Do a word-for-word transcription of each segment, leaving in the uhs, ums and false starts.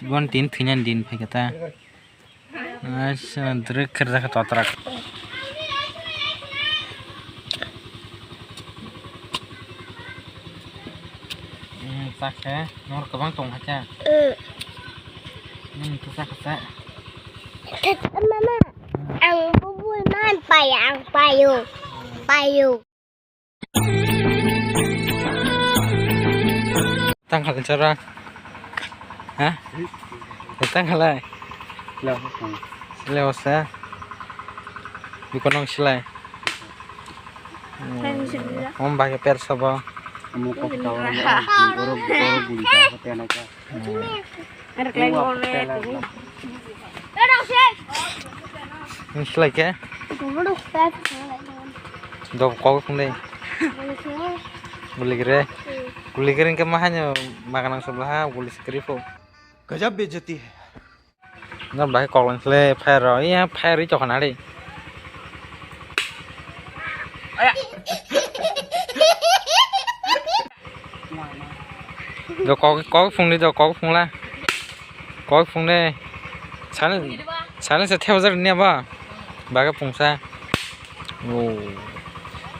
Bon tin thwinan din phaikha ta. Aisa, drek kher jakha totrak. Hmm, chakhe, nor kwbang tong hakhe. Hmm, to chakha cha. Mama, ang bubui man payo, ang payo, payo. Tang khalai chara. Ha? Tang khalai. Leo. Leo sa. Biko nong silai. Tang silai. Om bagi per sabo. Amo kok tawa. Borok, borok buli ta, hote na ka. Nung silai khe? Dok kok phung dei. Guli gre. Guli gre hwnkhe ma haino maganang sobla ha guli sikri pho. Gajab bejati hai. No bahai kok lang sile fire ro. Iya fire ri chokana dei. Do kok, kok phung di do, kok phung la. Kok phung de. Silence, silence se thep jak ni ba. Baga phungsa. Oh.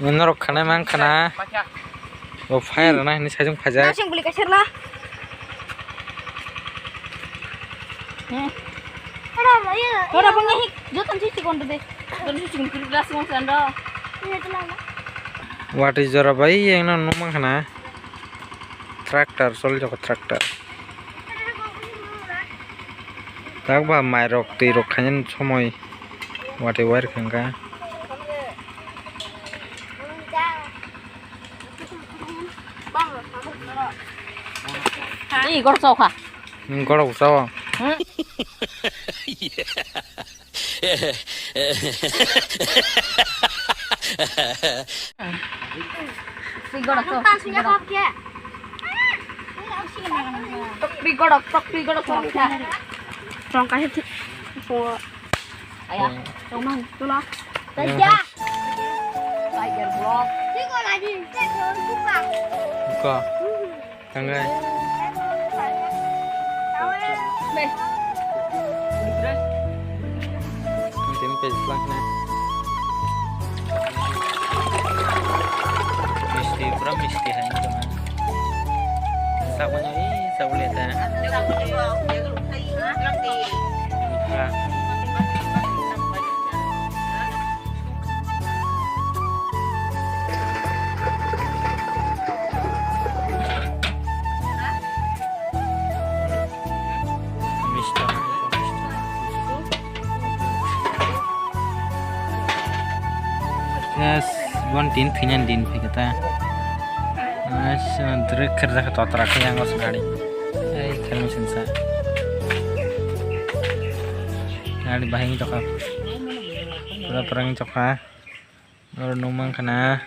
Norok khana mang khana. O fire na ni sajung phaja. Nasing buli kasir la. Ora bang hik jotan si sikon de. Jotan si sikon kiri glass mon sando. Watwi jora bai yang no numang khana. Tractor, choli jokho tractor. Tak ba mai rok, twi rok khainani somoi watwi wire khe wngkha. Ih, gorok chao kha. Hmm, gorok chao. Hmm. Tokpi godok, tokpi godok, tokpi godok. Tongka he. Aya, tongmang, tulo. Tiger block. Buka. Tanggai. Ini tim page lang na. Misti, pura misti hai teman. Sabunnya ini sabun ya ta. Yes, bon tin thwinan din phaikha ta. Nice, drek kher jakha totra khe yang os nari. Ei kher mesin sa. Nari bahing tokha. Pura pura wng tokha. Oro nung mankha na.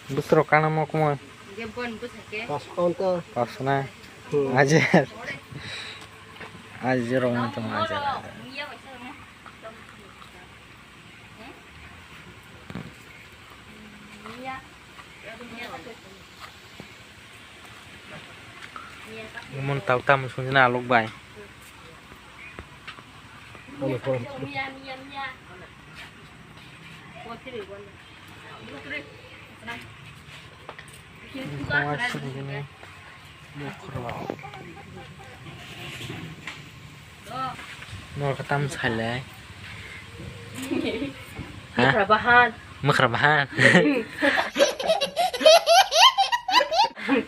Busro kana mo kumoi. Pasna. Hmm. Ajer. Ajer rong tong ajer. Umon tau tam sung na alok bai. Nor katam sailai. Ha? Mukra bahan. Mukra bahan.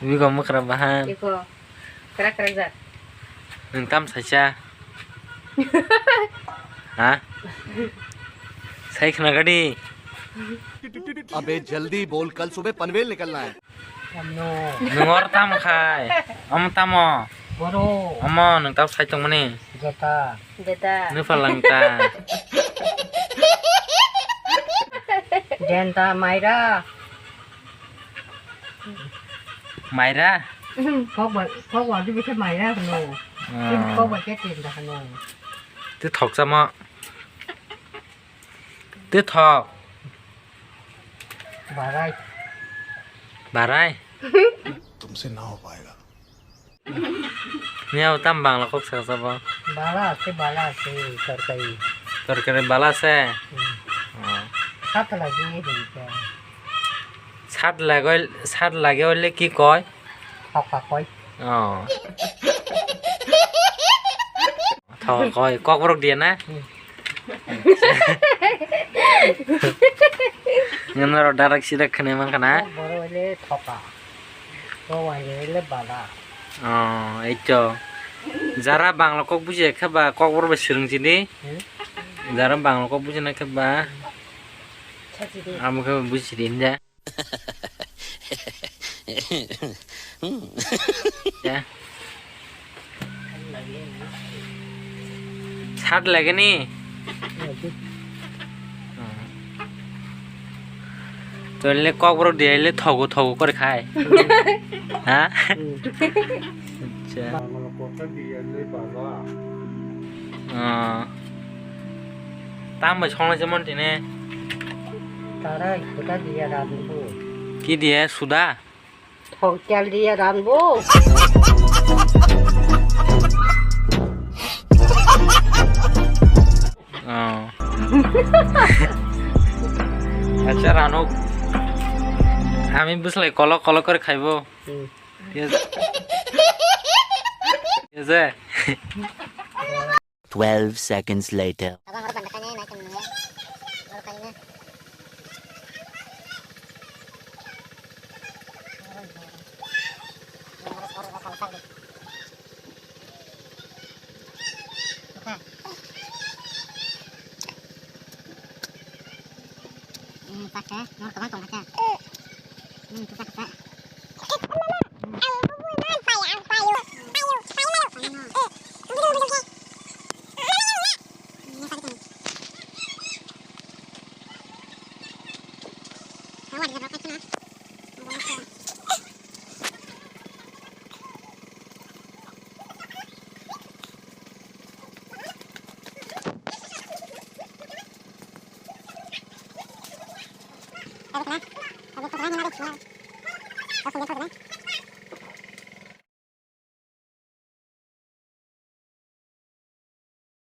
Bigo mukra bahan. Iko. Krak krak jat. Nung tam saisa. Ha? Sai khna gadi. अबे जल्दी बोल, कल सुबह पनवेल निकलना है। Nung or tamo khai? Omo tamo? Boro. Omo nung tamo sai tongmani? Jeta. Jeta. Nung phalang ta? Jenta maira. Maira? Kok ba, kok ba di bisi maya hano. Ah. Kok ba ke tin da hano. Ti thok chama. Ti thok. Barai. Barai. तुमसे ना हो पाएगा। Miya tam bangla kok sa sa ba. Bala se, bala se, torkari. Torkari bala se. Hmm. Oh. Sat lagi hinka. Sat lagoi, sat lage ole ki koi? Thoka koi. Oh. Thoka koi, kokborok dia na? Hmm. Ngenaro darak sidak khne man khana? Kokborok ole thoka. Kokborok ole bala. Oh, eito. Jara bangla kok buji khe ba kokborok bai swrwng sidi. Hmm? Jara bangla kok buji na khe ba. Sachidi. Amo khe buji sidi hinja. Ya. Sat lageni. Toile kokborok diaile thogo thogo kore khai. Ha? Acha. Ah. Tam bai songna se mon tine. Tara kuda dia ranbu. Ki dia suda? Thok tel dia ranbu. Oh. Acha ranuk. Ami buslai kolok kolok kore khaibo. Hmm. Yes. Yes. Twelve seconds later. Abang harus bandakannya naik ke mana? Baru kalinya. Harus, harus, harus, harus. Oke. Hmm, pakai, nomor kawan tong pakai. Hmm, pakai, pakai.